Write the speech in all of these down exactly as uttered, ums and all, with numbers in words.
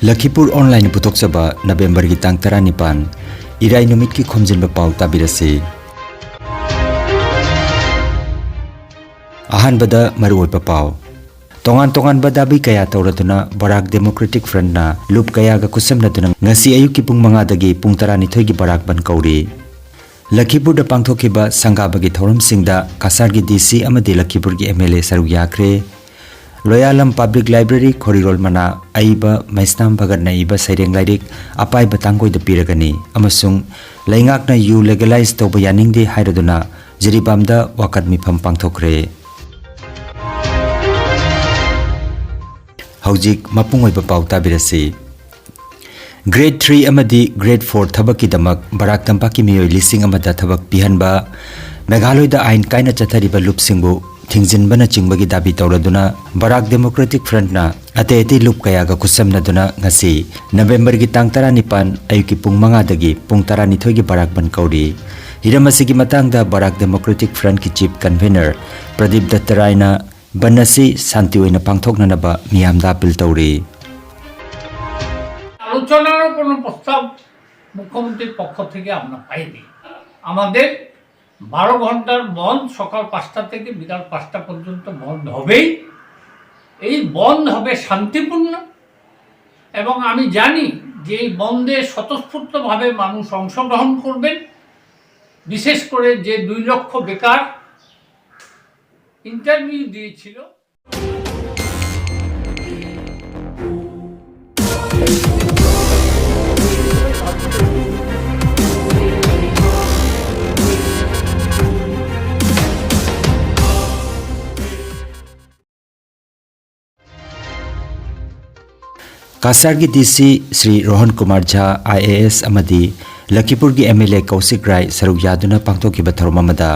ꯂꯈꯤꯄꯨꯔ ꯑꯣꯟꯂꯥꯏꯟꯅ ꯄꯨꯊꯣꯛꯆꯕ ꯅꯕꯦꯝꯕꯔꯒꯤ ꯇꯥꯡ ꯇꯔꯥꯅꯤꯄꯥꯟ, ꯏꯔꯥꯏ ꯅꯨꯃꯤꯠꯀꯤ ꯈꯣꯝꯖꯤꯟꯕ ꯄꯥꯎ ꯇꯥꯕꯤꯔꯁꯤ꯫ ꯑꯍꯥꯟꯕꯗ ꯃꯔꯨꯑꯣꯏꯕ ꯄꯥꯎ꯫ ꯇꯣꯉꯥꯟ ꯇꯣꯉꯥꯟꯕ ꯗꯥꯕꯤ ꯀꯌꯥ ꯇꯧꯔꯗꯨꯅ ꯕꯔꯥꯛ ꯗꯦꯃꯣꯀ꯭ꯔꯦꯇꯤꯛ ꯐ꯭ꯔꯟꯠꯅ ꯂꯨꯞ ꯀꯌꯥꯒ ꯈꯨꯠꯁꯝꯅꯗꯨꯅ ꯉꯁꯤ ꯑꯌꯨꯛꯀꯤ ꯄꯨꯡ ꯃꯉꯥꯗꯒꯤ ꯄꯨꯡ ꯇꯔꯥꯅꯤꯊꯣꯏꯒꯤ ꯕꯔꯥꯛ ꯕꯟ ꯀꯧꯔꯤ꯫ ꯂꯈꯤꯄꯨꯔꯗ ꯄꯥꯡꯊꯣꯛꯈꯤꯕ ꯁꯪꯒꯥꯕꯒꯤ ꯊꯧꯔꯝꯁꯤꯡꯗ ꯀꯁꯥꯔꯒꯤ ꯗꯤ ꯁꯤ ꯑꯃꯗꯤ ꯂꯈꯤꯄꯨꯔꯒꯤ ꯑꯦꯝ ꯑꯦꯜ ꯑꯦ ꯁꯔꯨꯛ ꯌꯥꯈ꯭ꯔꯦ꯫ ꯂꯣꯌꯥꯂꯝ ꯄꯕ꯭ꯂꯤꯛ ꯂꯥꯏꯕ꯭ꯔꯦꯔꯤ, ꯈꯣꯔꯤꯔꯣꯜ ꯃꯅꯥ, ꯑꯏꯕ ꯃꯩꯁꯅꯥꯝ ꯚꯒꯠꯅ ꯏꯕ ꯁꯩꯔꯦꯡ ꯂꯥꯏꯔꯤꯛ ꯑꯄꯥꯏꯕ ꯇꯥꯡꯒꯣꯏꯗ ꯄꯤꯔꯒꯅꯤ ꯑꯃꯁꯨꯡ ꯂꯩꯉꯥꯛꯅ ꯌꯨ ꯂꯦꯒꯦꯂꯥꯏꯖ ꯇꯧꯕ ꯌꯥꯅꯤꯡꯗꯦ ꯍꯥꯏꯔꯗꯨꯅ ꯖꯤꯔꯤꯕꯥꯝꯗ ꯋꯥꯀꯠ ꯃꯤꯐꯝ ꯄꯥꯡꯊꯣꯛꯈ꯭ꯔꯦ꯫ ꯍꯧꯖꯤꯛ ꯃꯄꯨꯡ ꯑꯣꯏꯕ ꯄꯥꯎ ꯇꯥꯕꯤꯔꯁꯤ꯫ ꯒ꯭ꯔꯦꯗ ꯊ꯭ꯔꯤ ꯑꯃꯗꯤ ꯒ꯭ꯔꯦꯗ ꯐꯣꯔ ꯊꯕꯛꯀꯤꯗꯃꯛ ꯕꯔꯥꯛ ꯇꯝꯄꯥꯛꯀꯤ ꯃꯤꯑꯣꯏ ꯂꯤꯁꯤꯡ ꯑꯃꯗ ꯊꯕꯛ ꯄꯤꯍꯟꯕ, ꯃꯦꯘꯥꯂꯣꯏꯗ ꯑꯥꯏꯟ ꯀꯥꯏꯅ ꯆꯠꯊꯔꯤꯕ ꯂꯨꯞꯁꯤꯡꯕꯨ ꯊꯤꯡꯖꯤꯟꯕꯅꯆꯤꯡꯕꯒꯤ ꯗꯥꯕꯤ ꯇꯧꯔꯗꯨꯅ ꯕꯔꯥꯛ ꯗꯦꯃꯣꯀ꯭ꯔꯦꯇꯤꯛ ꯐ꯭ꯔꯟꯠꯅ ꯑꯇꯩ ꯑꯇꯩ ꯂꯨꯞ ꯀꯌꯥꯒ ꯈꯨꯠꯁꯝꯅꯗꯨꯅ ꯉꯁꯤ ꯅꯕꯦꯝꯕꯔꯒꯤ ꯇꯥꯡ ꯇꯔꯥꯅꯤꯄꯥꯟ ꯑꯌꯨꯛꯀꯤ ꯄꯨꯡ ꯃꯉꯥꯗꯒꯤ ꯄꯨꯡ ꯇꯔꯥꯅꯤꯊꯣꯏꯒꯤ ꯕꯔꯥꯛ ꯕꯟ ꯀꯧꯔꯤ꯫ ꯍꯤꯔꯝ ꯑꯁꯤꯒꯤ ꯃꯇꯥꯡꯗ ꯕꯔꯥꯛ ꯗꯦꯃꯣꯀ꯭ꯔꯦꯇꯤꯛ ꯐ꯭ꯔꯟꯠꯀꯤ ꯆꯤꯐ ꯀꯟꯚꯦꯅꯔ ꯄ꯭ꯔꯗꯤꯞ ꯗꯠꯇꯔꯥꯏꯅ ꯕꯟ ꯑꯁꯤ ꯁꯥꯟꯇꯤ ꯑꯣꯏꯅ ꯄꯥꯡꯊꯣꯛꯅꯅꯕ ꯃꯤꯌꯥꯝꯗ ꯑꯄꯤꯜ ꯇꯧꯔꯤ꯫ আলোচনারও কোনো প্রস্তাব মুখ্যমন্ত্রীর পক্ষ থেকে আমরা পাইনি। আমাদের বারো ঘন্টার বন্ধ, সকাল পাঁচটা থেকে বিকাল পাঁচটা পর্যন্ত বন্ধ হবেই। এই বন্ধ হবে শান্তিপূর্ণ এবং আমি জানি যে এই বন্ধে স্বতঃস্ফূর্তভাবে মানুষ অংশগ্রহণ করবেন। বিশেষ করে যে দুই লক্ষ বেকার ইন্টারভিউ দিয়েছিল, ꯀꯁꯥꯔꯒꯤ ꯗꯤ ꯁꯤ ꯁ꯭ꯔꯤ ꯔꯣꯍꯟ ꯀꯨꯃꯥꯔ ꯖꯥ, ꯑꯥꯏ ꯑꯦ ꯑꯦꯁ, ꯑꯃꯗꯤ ꯂꯈꯤꯄꯨꯔꯒꯤ ꯑꯦꯝ ꯑꯦꯜ ꯑꯦ ꯀꯧꯁꯤꯛ ꯔꯥꯏ ꯁꯔꯨꯛ ꯌꯥꯗꯨꯅ ꯄꯥꯡꯊꯣꯛꯈꯤꯕ ꯊꯧꯔꯝ ꯑꯃꯗ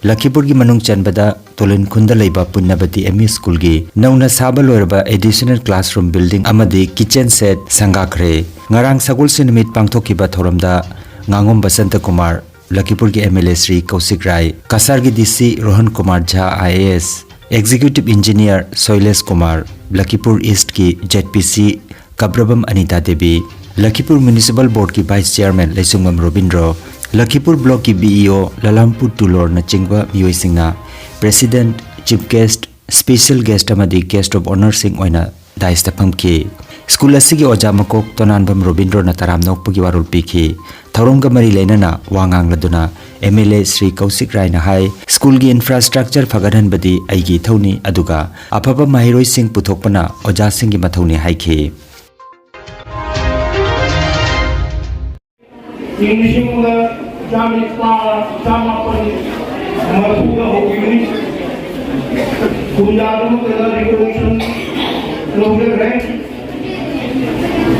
ꯂꯈꯤꯄꯨꯔꯒꯤ ꯃꯅꯨꯡ ꯆꯟꯕꯗ ꯇꯣꯂꯤꯟ ꯈꯨꯟꯗ ꯂꯩꯕ ꯄꯨꯟꯅꯕꯇꯤ ꯑꯦꯝ ꯏ ꯁ꯭ꯀꯨꯜꯒꯤ ꯅꯧꯅ ꯁꯥꯕ ꯂꯣꯏꯔꯕ ꯑꯦꯗꯤꯁꯅꯦꯜ ꯀ꯭ꯂꯥꯁꯔꯨꯝ ꯕꯤꯜꯗꯤꯡ ꯑꯃꯗꯤ ꯀꯤꯆꯟ ꯁꯦꯠ ꯁꯪꯒꯥꯈ꯭ꯔꯦ꯫ ꯉꯔꯥꯡ ꯁꯒꯣꯜꯁꯦꯟ ꯅꯨꯃꯤꯠ ꯄꯥꯡꯊꯣꯛꯈꯤꯕ ꯊꯧꯔꯝꯗ ꯉꯥꯉꯣꯝ ꯕꯁꯟꯇ ꯀꯨꯃꯥꯔ, ꯂꯈꯤꯄꯨꯔꯒꯤ M L A Sri Kaushik Rai, ꯀꯁꯥꯔꯒꯤ D C Rohan Kumar Jha, I A S, executive engineer Sailesh Kumar, Lakhipur ꯏꯁ꯭ꯠꯀꯤ ꯖꯦꯗ ꯄꯤ ꯁꯤ ꯀꯕ꯭ꯔꯕꯝ ꯑꯅꯤꯇꯥ ꯗꯦꯕꯤ, ꯂꯈꯤꯄꯨꯔ ꯃ꯭ꯌꯨꯅꯤꯁꯤꯄꯥꯜ ꯕꯣꯔꯗꯀꯤ ꯚꯥꯏꯁ ꯆꯤꯌꯔꯃꯦꯟ ꯂꯩꯁꯨꯡꯕꯝ ꯔꯣꯕꯤꯟꯗ꯭ꯔꯣ, ꯂꯈꯤꯄꯨꯔ ꯕ꯭ꯂꯣꯛꯀꯤ ꯕꯤ ꯏ ꯑꯣ ꯂꯂꯥꯝꯄꯨꯔ ꯇꯨꯂꯣꯔꯅꯆꯤꯡꯕ ꯃꯤꯑꯣꯏꯁꯤꯡꯅ president, chief guest, special guest ꯑꯃꯗꯤ ꯒꯦꯁ꯭ꯠ ꯑꯣꯐ ꯑꯣꯅꯔꯁꯤꯡ ꯑꯣꯏꯅ ꯗꯥꯏꯁꯇ ꯐꯝꯈꯤ꯫ ꯁ꯭ꯀꯨꯜ ꯑꯁꯤꯒꯤ ꯑꯣꯖꯥ ꯃꯀꯣꯛ ꯇꯣꯅꯥꯟꯕꯝ ꯔꯣꯕꯤꯟꯗ꯭ꯔꯣꯅ ꯇꯔꯥꯝꯅ ꯑꯣꯛꯄꯒꯤ ꯋꯥꯔꯣꯜ ꯄꯤꯈꯤ꯫ ꯊꯧꯔꯝꯒ ꯃꯔꯤ ꯂꯩꯅꯅ ꯋꯥ ꯉꯥꯡꯂꯗꯨꯅ M L A Sri Kaushik ꯔꯥꯏꯅ ꯍꯥꯏ, ꯁ꯭ꯀꯨꯜꯒꯤ ꯏꯟꯐ꯭ꯔꯥꯁ꯭ꯇ꯭ꯔꯛꯆꯔ ꯐꯒꯠꯍꯟꯕꯗꯤ ꯑꯩꯒꯤ ꯏꯊꯧꯅꯤ, ꯑꯗꯨꯒ ꯑꯐꯕ ꯃꯍꯩꯔꯣꯏꯁꯤꯡ ꯄꯨꯊꯣꯛꯄꯅ ꯑꯣꯖꯥꯁꯤꯡꯒꯤ ꯃꯊꯧꯅꯤ ꯍꯥꯏꯈꯤ꯫ ꯏꯪ ꯂꯤꯁꯤꯡ ꯑꯃꯒ ꯆꯥꯝꯃ ꯆꯥꯃꯥꯄꯟ ꯃꯔꯐꯨꯗ ꯍꯧꯈꯤꯕꯅꯤ꯫ ꯀꯨꯝꯖꯥꯗꯨꯃꯛꯇꯗ ꯔꯤꯀꯣꯒꯅꯤꯁꯟ ꯂꯧꯖꯈ꯭ꯔꯦ꯫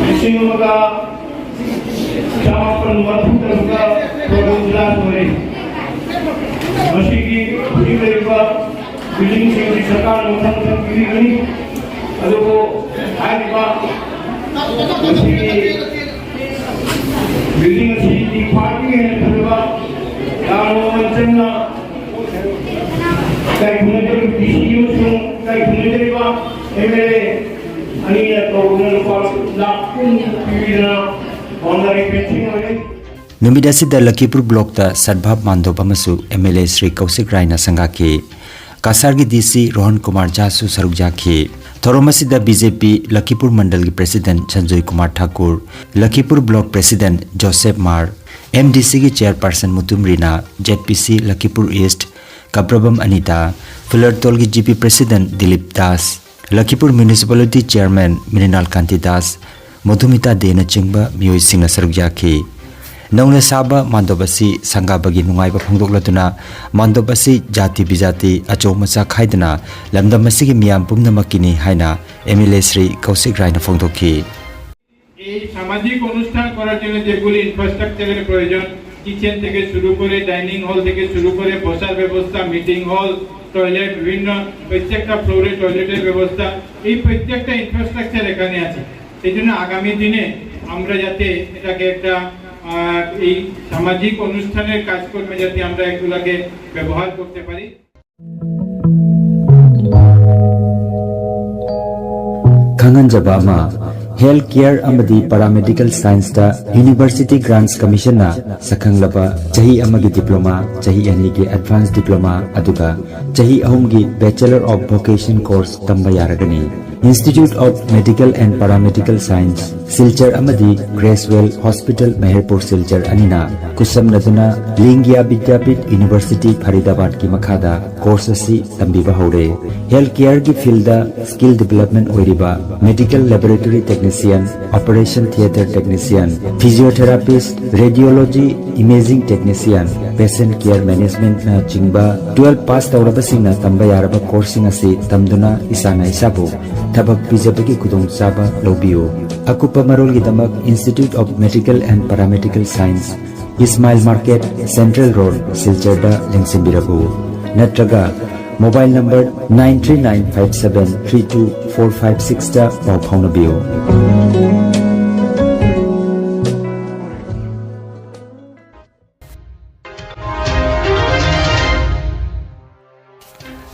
ꯂꯤꯁꯤꯡ ꯑꯃꯒ ꯆꯥꯃꯥꯄꯟ ꯃꯔꯐꯨ ꯇꯔꯨꯛꯇ ꯄ꯭ꯔꯣꯒ꯭ꯔꯥꯝ ꯂꯥꯟꯊꯣꯔꯛꯏ꯫ ꯃꯁꯤꯒꯤ ꯍꯧꯖꯤꯛ ꯂꯩꯔꯤꯕ ꯕꯤꯜꯗꯤꯡꯁꯤꯡ ꯑꯁꯤ ꯁꯔꯀꯥꯔꯅ ꯃꯊꯪ ꯃꯊꯪ ꯄꯤꯕꯤꯒꯅꯤ꯫ ꯑꯗꯨꯕꯨ ꯍꯥꯏꯔꯤꯕ ꯃꯁꯤꯒꯤ ꯕꯤꯜꯗꯤꯡ ꯑꯁꯤꯗꯤ ꯈ꯭ꯋꯥꯏꯗꯒꯤ ꯍꯦꯟꯅ ꯐꯖꯕ, ꯌꯥꯝꯅ ꯃꯃꯜ ꯆꯪꯅ ꯏꯀꯥꯏꯈꯨꯝꯅꯖꯔꯤꯕ ꯗꯤ ꯁꯤ ꯑꯃꯁꯨꯡ ꯏꯀꯥꯏꯈꯨꯝꯅꯖꯔꯤꯕ ꯑꯦꯝ ꯑꯦꯜ ꯑꯦ ꯑꯅꯤꯅ ꯇꯧꯗꯨꯅ ꯂꯨꯄꯥ ꯂꯥꯈ ꯀꯨꯟ ꯄꯤꯕꯤꯗꯨꯅ ꯐꯥꯎꯟꯗꯔ ꯄꯦꯟꯁꯤꯟ ꯑꯣꯏꯔꯦ꯫ ꯅꯨꯃꯤꯠ ꯑꯁꯤꯗ ꯂꯈꯤꯄꯨꯔ ꯕ꯭ꯂꯣꯛꯇ ꯁꯗꯚꯥꯕ ꯃꯥꯟꯗꯣꯞ ꯑꯃꯁꯨ M L A Sri Kaushik ꯔꯥꯏꯅ ꯁꯪꯒꯥꯈꯤ꯫ ꯀꯁꯥꯔꯒꯤ ꯗꯤ ꯁꯤ ꯔꯣꯍꯟ ꯀꯨꯃꯥꯔ ꯖꯥꯁꯨ ꯁꯔꯨꯛ ꯌꯥꯈꯤ꯫ ꯊꯧꯔꯝ ꯑꯁꯤꯗ ꯕꯤ ꯖꯦ ꯄꯤ ꯂꯈꯤꯄꯨꯔ ꯃꯟꯗꯜꯒꯤ president Sanjoy Kumar Thakur, Lakhipur block president Joseph Mar, M D ꯁꯤꯒꯤ chairperson Mutum Rina, Z P C Lakhipur east ꯀꯕ꯭ꯔꯕꯝ ꯑꯅꯤꯇꯥ, ꯐꯨꯂꯔꯇꯣꯜꯒꯤ G P president Dilip Das, Lakhipur municipality chairman Mrinal Kanti Das, Madhumita ꯗꯦꯅꯆꯤꯡꯕ ꯃꯤꯑꯣꯏꯁꯤꯡꯅ ꯁꯔꯨꯛ ꯌꯥꯈꯤ꯫ ꯅꯧꯅ ꯁꯥꯕ ꯃꯥꯟꯗꯣꯞ ꯑꯁꯤ ꯁꯪꯒꯥꯕꯒꯤ ꯅꯨꯡꯉꯥꯏꯕ ꯐꯣꯡꯗꯣꯛꯂꯗꯨꯅ, ꯃꯥꯟꯗꯣꯞ ꯑꯁꯤ ꯖꯥꯇꯤ ꯕꯤꯖꯥꯇꯤ, ꯑꯆꯧ ꯃꯆꯥ ꯈꯥꯏꯗꯅ ꯂꯝꯗꯝ ꯑꯁꯤꯒꯤ ꯃꯤꯌꯥꯝ ꯄꯨꯝꯅꯃꯛꯀꯤꯅꯤ ꯍꯥꯏꯅ M L A Sri Kaushik ꯔꯥꯏꯅ ꯐꯣꯡꯗꯣꯛꯈꯤ꯫ এই সামাজিক অনুষ্ঠান করার জন্য যেগুলি ইনফ্রাস্ট্রাকচারের প্রয়োজন, কিচেন থেকে শুরু করে, ডাইনিং হল থেকে শুরু করে, বসার ব্যবস্থা, মিটিং হল, টয়লেট, বিভিন্ন প্রত্যেকটা ফ্লোরে টয়লেটের ব্যবস্থা, এই প্রত্যেকটা ইনফ্রাস্ট্রাকচার এখানে আছে। এই জন্য আগামী দিনে আমরা যাতে এটাকে একটা আহ, এই সামাজিক অনুষ্ঠানের কাজকর্মে যাতে আমরা এগুলাকে ব্যবহার করতে পারি। ꯈꯪꯍꯟꯖꯕ ꯑꯃ, Health Care ꯑꯃꯗꯤ Paramedical Scienceꯇ University Grants Commissionꯅ ꯁꯛꯈꯪꯂꯕ ꯆꯍꯤ ꯑꯃꯒꯤ diploma, ꯆꯍꯤ ꯑꯅꯤꯒꯤ advance diploma, ꯑꯗꯨꯒ ꯆꯍꯤ ꯑꯍꯨꯝꯒꯤ Bachelor of Vocation course ꯇꯝꯕ ꯌꯥꯔꯒꯅꯤ꯫ Institute of Medical and Paramedical Science, Silchar ꯑꯃꯗꯤ Creswell Hospital, ꯃꯍꯦꯔꯄꯨꯔ ꯁꯤꯜꯆꯔ ꯑꯅꯤꯅ ꯈꯨꯠꯁꯝꯅꯗꯨꯅ ꯂꯤꯡꯒꯤꯌꯥ ꯕꯤꯗ꯭ꯌꯥꯄꯤꯊ University, ꯐꯔꯤꯗꯥꯕꯥꯗꯀꯤ ꯃꯈꯥꯗ course ꯑꯁꯤ ꯇꯝꯕꯤꯕ ꯍꯧꯔꯦ꯫ Health Careꯒꯤ fieldꯗ skill development ꯑꯣꯏꯔꯤꯕ Medical Laboratory Technician, Operation Theatre Technician, Physiotherapist, Radiology, Imaging Technician, Patient Care Managementꯅ ꯆꯤꯡꯕ twelve pass ꯇꯧꯔꯕꯁꯤꯡꯅ ꯇꯝꯕ ꯌꯥꯔꯕ courseꯁꯤꯡ ꯑꯁꯤ ꯇꯝꯗꯨꯅ ꯏꯁꯥꯅ ꯏꯁꯥꯕꯨ ꯊꯕꯛ ꯄꯤꯖꯕꯒꯤ ꯈꯨꯗꯣꯡꯆꯥꯕ ꯂꯧꯕꯤꯌꯨ꯫ ꯑꯀꯨꯞꯄ ꯃꯔꯣꯜꯒꯤꯗꯃꯛ Institute of Medical and Paramedical Science, Ismail Market, Central Road, ꯁꯤꯜꯆꯔꯗ ꯂꯦꯡꯁꯤꯟꯕꯤꯔꯛꯎ꯫ ꯅꯠꯇ꯭ꯔꯒ mobile number nine three nine five seven three two four five sixꯇ ꯄꯥꯎ ꯐꯥꯎꯅꯕꯤꯌꯨ꯫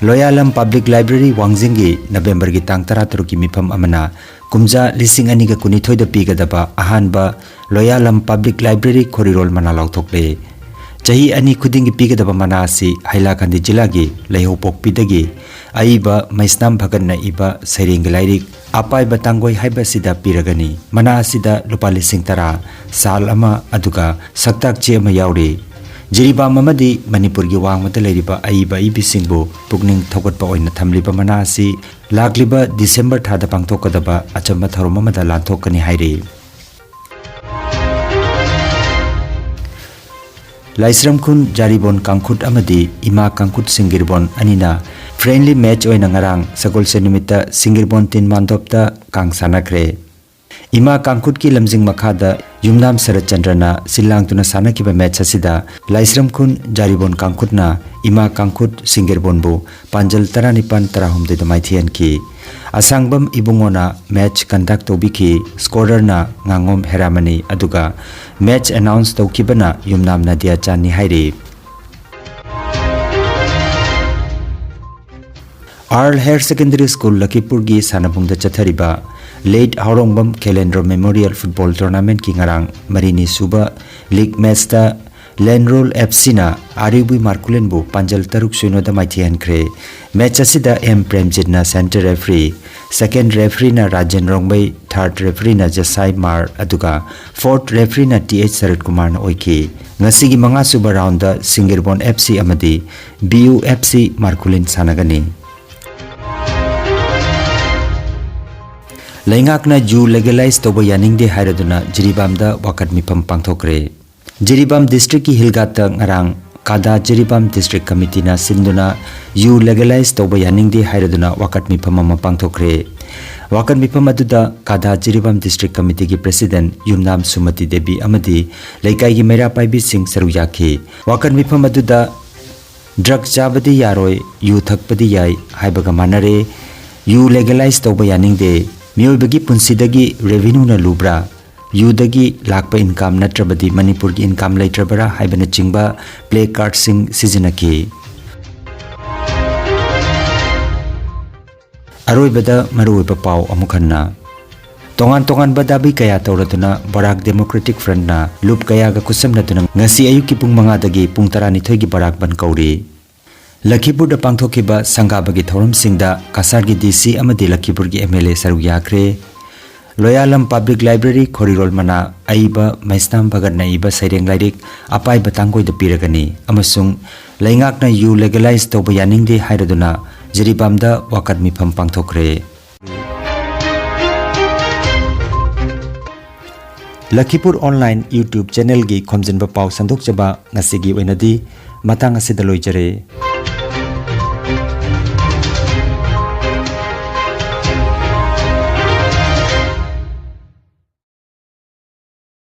ꯂꯣꯌꯥꯂꯝ Public Library ꯋꯥꯡꯖꯤꯡꯒꯤ ꯅꯕꯦꯝꯕꯔꯒꯤ ꯇꯥꯡ ꯇꯔꯥꯇꯔꯨꯛꯀꯤ ꯃꯤꯐꯝ ꯑꯃꯅ ꯀꯨꯝꯖꯥ ꯂꯤꯁꯤꯡ ꯑꯅꯤꯒ ꯀꯨꯟꯅꯤꯊꯣꯏꯗ ꯄꯤꯒꯗꯕ ꯑꯍꯥꯟꯕ ꯂꯣꯌꯥꯂꯝ Public Library ꯈꯣꯔꯤꯔꯣꯜ ꯃꯅꯥ ꯂꯥꯎꯊꯣꯛꯂꯦ꯫ ꯆꯍꯤ ꯑꯅꯤ ꯈꯨꯗꯤꯡꯒꯤ ꯄꯤꯒꯗꯕ ꯃꯅꯥ ꯑꯁꯤ ꯍꯩꯂꯥꯀꯥꯟꯗꯤ ꯖꯤꯂꯥꯒꯤ ꯂꯩꯍꯧꯄꯣꯛꯄꯤꯗꯒꯤ ꯑꯏꯕ ꯃꯩꯁꯅꯥꯝ ꯚꯒꯠꯅ ꯏꯕ ꯁꯩꯔꯦꯡꯒꯤ ꯂꯥꯏꯔꯤꯛ ꯑꯄꯥꯏꯕ ꯇꯥꯡꯒꯣꯏ ꯍꯥꯏꯕ ꯑꯁꯤꯗ ꯄꯤꯔꯒꯅꯤ꯫ ꯃꯅꯥ ꯑꯁꯤꯗ ꯂꯨꯄꯥ ꯂꯤꯁꯤꯡ ꯇꯔꯥ, ꯁꯥꯜ ꯑꯃ, ꯑꯗꯨꯒ ꯁꯛꯇꯥꯛ ꯆꯦ ꯑꯃ ꯌꯥꯎꯔꯤ꯫ ꯖꯤꯔꯤꯕꯥꯝ ꯑꯃꯗꯤ ꯃꯅꯤꯄꯨꯔꯒꯤ ꯋꯥꯡꯃꯗ ꯂꯩꯔꯤꯕ ꯑꯏꯕ ꯑꯏꯕꯤꯁꯤꯡꯕꯨ ꯄꯨꯛꯅꯤꯡ ꯊꯧꯒꯠꯄ ꯑꯣꯏꯅ ꯊꯝꯂꯤꯕ ꯃꯅꯥ ꯑꯁꯤ ꯂꯥꯛꯂꯤꯕ ꯗꯤꯁꯦꯝꯕꯔ ꯊꯥꯗ ꯄꯥꯡꯊꯣꯛꯀꯗꯕ ꯑꯆꯝꯕ ꯊꯧꯔꯝ ꯑꯃꯗ ꯂꯥꯟꯊꯣꯛꯀꯅꯤ ꯍꯥꯏꯔꯤ꯫ ꯂꯥꯏꯁ꯭ꯔꯝ ꯈꯨꯟ ꯖꯥꯔꯤꯕꯣꯟ ꯀꯥꯡꯈꯨꯠ ꯑꯃꯗꯤ ꯏꯃꯥ ꯀꯥꯡꯈꯨꯠ ꯁꯤꯡꯒꯤꯔꯕꯣꯟ ꯑꯅꯤꯅ friendly match ꯑꯣꯏꯅ ꯉꯔꯥꯡ ꯁꯒꯣꯜꯁꯦꯟ ꯅꯨꯃꯤꯠꯇ ꯁꯤꯡꯒꯤꯔꯕꯣꯟ ꯇꯤꯟ ꯃꯥꯟꯗꯣꯞꯇ ꯀꯥꯡ ꯁꯥꯟꯅꯈ꯭ꯔꯦ꯫ ꯏꯃꯥ ꯀꯥꯡꯈꯨꯠꯀꯤ ꯂꯝꯖꯤꯡ ꯃꯈꯥꯗ ꯌꯨꯝꯅꯥꯝ ꯁꯔꯠꯆꯟꯗ꯭ꯔꯅ ꯁꯤꯜ ꯂꯥꯡꯗꯨꯅ ꯁꯥꯟꯅꯈꯤꯕ match ꯑꯁꯤꯗ ꯂꯥꯏꯁ꯭ꯔꯝ ꯈꯨꯟ ꯖꯥꯔꯤꯕꯣꯟ ꯀꯥꯡꯈꯨꯠꯅ ꯏꯃꯥ ꯀꯥꯡꯈꯨꯠ ꯁꯤꯡꯒꯤꯔꯕꯣꯟꯕꯨ ꯄꯥꯟꯖꯜ ꯇꯔꯥꯅꯤꯄꯥꯟ ꯇꯔꯥꯍꯨꯝꯗꯣꯏꯗ ꯃꯥꯏꯊꯤꯍꯟꯈꯤ꯫ ꯑꯁꯥꯡꯕꯝ ꯏꯕꯨꯡꯉꯣꯅ match conduct ꯇꯧꯕꯤꯈꯤ꯫ Scorerꯅ ꯉꯥꯉꯣꯝ ꯍꯦꯔꯥꯃꯅꯤ, ꯑꯗꯨꯒ match announce ꯇꯧꯈꯤꯕꯅ ꯌꯨꯝꯅꯥꯝ ꯅꯗꯤꯌꯥ ꯆꯥꯟꯅꯤ ꯍꯥꯏꯔꯤ꯫ ꯑꯥꯔ ꯍꯥꯌꯔ ꯁꯦꯀꯦꯟꯗꯔꯤ ꯁ꯭ꯀꯨꯜ ꯂꯈꯤꯄꯨꯔꯒꯤ ꯁꯥꯟꯅꯕꯨꯡꯗ ꯆꯠꯊꯔꯤꯕ Late ꯍꯥꯎꯔꯣꯡꯕꯝ ꯈꯦꯂꯦꯟꯗ꯭ꯔꯣ Memorial Football Tournamentꯀꯤ ꯉꯔꯥꯡ ꯃꯔꯤꯅꯤ ꯁꯨꯕ league matchꯇ ꯂꯦꯟꯔꯣꯜ F Cꯅ ꯑꯥꯔ ꯌꯨ ꯕꯤ ꯃꯥꯔꯀꯨꯂꯤꯟꯕꯨ ꯄꯥꯟꯖꯜ ꯇꯔꯨꯛ ꯁꯣꯏꯅꯣꯗ ꯃꯥꯏꯊꯤꯍꯟꯈ꯭ꯔꯦ꯫ Match ꯑꯁꯤꯗ ꯑꯦꯝ ꯄ꯭ꯔꯦꯝꯖꯤꯠꯅ center referee, second refereeꯅ ꯔꯥꯖꯦꯟ ꯔꯣꯡꯕꯩ, third refereeꯅ ꯖꯁꯥꯏ ꯃꯥꯔ, ꯑꯗꯨꯒ fourth refereeꯅ ꯇꯤ ꯑꯩꯆ ꯁꯔꯠ ꯀꯨꯃꯥꯔꯅ ꯑꯣꯏꯈꯤ꯫ ꯉꯁꯤꯒꯤ ꯃꯉꯥꯁꯨꯕ roundꯗ ꯁꯤꯡꯒꯤꯔꯕꯣꯟ F C ꯑꯃꯗꯤ B U F C ꯃꯥꯔꯀꯨꯂꯤꯟ ꯁꯥꯟꯅꯒꯅꯤ꯫ ꯂꯩꯉꯥꯛꯅ ꯌꯨ legalize ꯇꯧꯕ ꯌꯥꯅꯤꯡꯗꯦ ꯍꯥꯏꯔꯗꯨꯅ ꯖꯤꯔꯤꯕꯥꯝꯗ ꯋꯥꯀꯠ ꯃꯤꯐꯝ ꯄꯥꯡꯊꯣꯛꯈ꯭ꯔꯦ꯫ ꯖꯤꯔꯤꯕꯥꯝ districtꯀꯤ ꯍꯤꯜꯒꯥꯠꯇ ꯉꯔꯥꯡ ꯀꯥꯗꯥ ꯖꯤꯔꯤꯕꯥꯝ district committeeꯅ ꯁꯤꯟꯗꯨꯅ ꯌꯨ legalize ꯇꯧꯕ ꯌꯥꯅꯤꯡꯗꯦ ꯍꯥꯏꯔꯗꯨꯅ ꯋꯥꯀꯠ ꯃꯤꯐꯝ ꯑꯃ ꯄꯥꯡꯊꯣꯛꯈ꯭ꯔꯦ꯫ ꯋꯥꯀꯠ ꯃꯤꯐꯝ ꯑꯗꯨꯗ ꯀꯥꯗꯥ ꯖꯤꯔꯤꯕꯥꯝ district committeeꯒꯤ president ꯌꯨꯝꯅꯥꯝ ꯁꯨꯃꯇꯤ ꯗꯦꯕꯤ ꯑꯃꯗꯤ ꯂꯩꯀꯥꯏꯒꯤ ꯃꯩꯔꯥ ꯄꯥꯏꯕꯤꯁꯤꯡ ꯁꯔꯨꯛ ꯌꯥꯈꯤ꯫ ꯋꯥꯀꯠ ꯃꯤꯐꯝ ꯑꯗꯨꯗ drug ꯆꯥꯕꯗꯤ ꯌꯥꯔꯣꯏ, ꯌꯨ ꯊꯛꯄꯗꯤ ꯌꯥꯏ ꯍꯥꯏꯕꯒ ꯃꯥꯟꯅꯔꯦ꯫ ꯌꯨ legalize ꯇꯧꯕ ꯌꯥꯅꯤꯡꯗꯦ꯫ ꯃꯤꯑꯣꯏꯕꯒꯤ ꯄꯨꯟꯁꯤꯗꯒꯤ revenueꯅ ꯂꯨꯕ꯭ꯔꯥ? ꯌꯨꯗꯒꯤ ꯂꯥꯛꯄ income ꯅꯠꯇ꯭ꯔꯕꯗꯤ ꯃꯅꯤꯄꯨꯔꯒꯤ income ꯂꯩꯇ꯭ꯔꯕꯔꯥ ꯍꯥꯏꯕꯅꯆꯤꯡꯕ placardꯁꯤꯡ ꯁꯤꯖꯤꯟꯅꯈꯤ꯫ ꯑꯔꯣꯏꯕꯗ ꯃꯔꯨꯑꯣꯏꯕ ꯄꯥꯎ ꯑꯃꯨꯛ ꯍꯟꯅ꯫ ꯇꯣꯉꯥꯟ ꯇꯣꯉꯥꯟꯕ ꯗꯥꯕꯤ ꯀꯌꯥ ꯇꯧꯔꯗꯨꯅ ꯕꯔꯥꯛ Democratic Frontꯅ ꯂꯨꯞ ꯀꯌꯥꯒ ꯈꯨꯠꯁꯝꯅꯗꯨꯅ ꯉꯁꯤ ꯑꯌꯨꯛꯀꯤ ꯄꯨꯡ ꯃꯉꯥꯗꯒꯤ ꯄꯨꯡ ꯇꯔꯥꯅꯤꯊꯣꯏꯒꯤ ꯕꯔꯥꯛ ꯕꯟ ꯀꯧꯔꯤ꯫ ꯂꯈꯤꯄꯨꯔꯗ ꯄꯥꯡꯊꯣꯛꯈꯤꯕ ꯁꯪꯒꯥꯕꯒꯤ ꯊꯧꯔꯝꯁꯤꯡꯗ ꯀꯁꯥꯔꯒꯤ D C ꯑꯃꯗꯤ ꯂꯈꯤꯄꯨꯔꯒꯤ M L A ꯁꯔꯨꯛ ꯌꯥꯈ꯭ꯔꯦ꯫ ꯂꯣꯌꯥꯂꯝ Public Library ꯈꯣꯔꯤꯔꯣꯜ ꯃꯅꯥ ꯑꯏꯕ ꯃꯩꯁꯅꯥꯝ ꯚꯒꯠꯅ ꯏꯕ ꯁꯩꯔꯦꯡ ꯂꯥꯏꯔꯤꯛ ꯑꯄꯥꯏꯕ ꯇꯥꯡꯒꯣꯏꯗ ꯄꯤꯔꯒꯅꯤ ꯑꯃꯁꯨꯡ ꯂꯩꯉꯥꯛꯅ ꯌꯨ legalize ꯇꯧꯕ ꯌꯥꯅꯤꯡꯗꯦ ꯍꯥꯏꯔꯗꯨꯅ ꯖꯤꯔꯤꯕꯥꯝꯗ ꯋꯥꯀꯠ ꯃꯤꯐꯝ ꯄꯥꯡꯊꯣꯛꯈ꯭ꯔꯦ꯫ ꯂꯈꯤꯄꯨꯔ online YouTube channelꯒꯤ ꯈꯣꯝꯖꯤꯟꯕ ꯄꯥꯎ ꯁꯟꯗꯣꯛꯆꯕ ꯉꯁꯤꯒꯤ ꯑꯣꯏꯅꯗꯤ ꯃꯇꯥꯡ ꯑꯁꯤꯗ ꯂꯣꯏꯖꯔꯦ꯫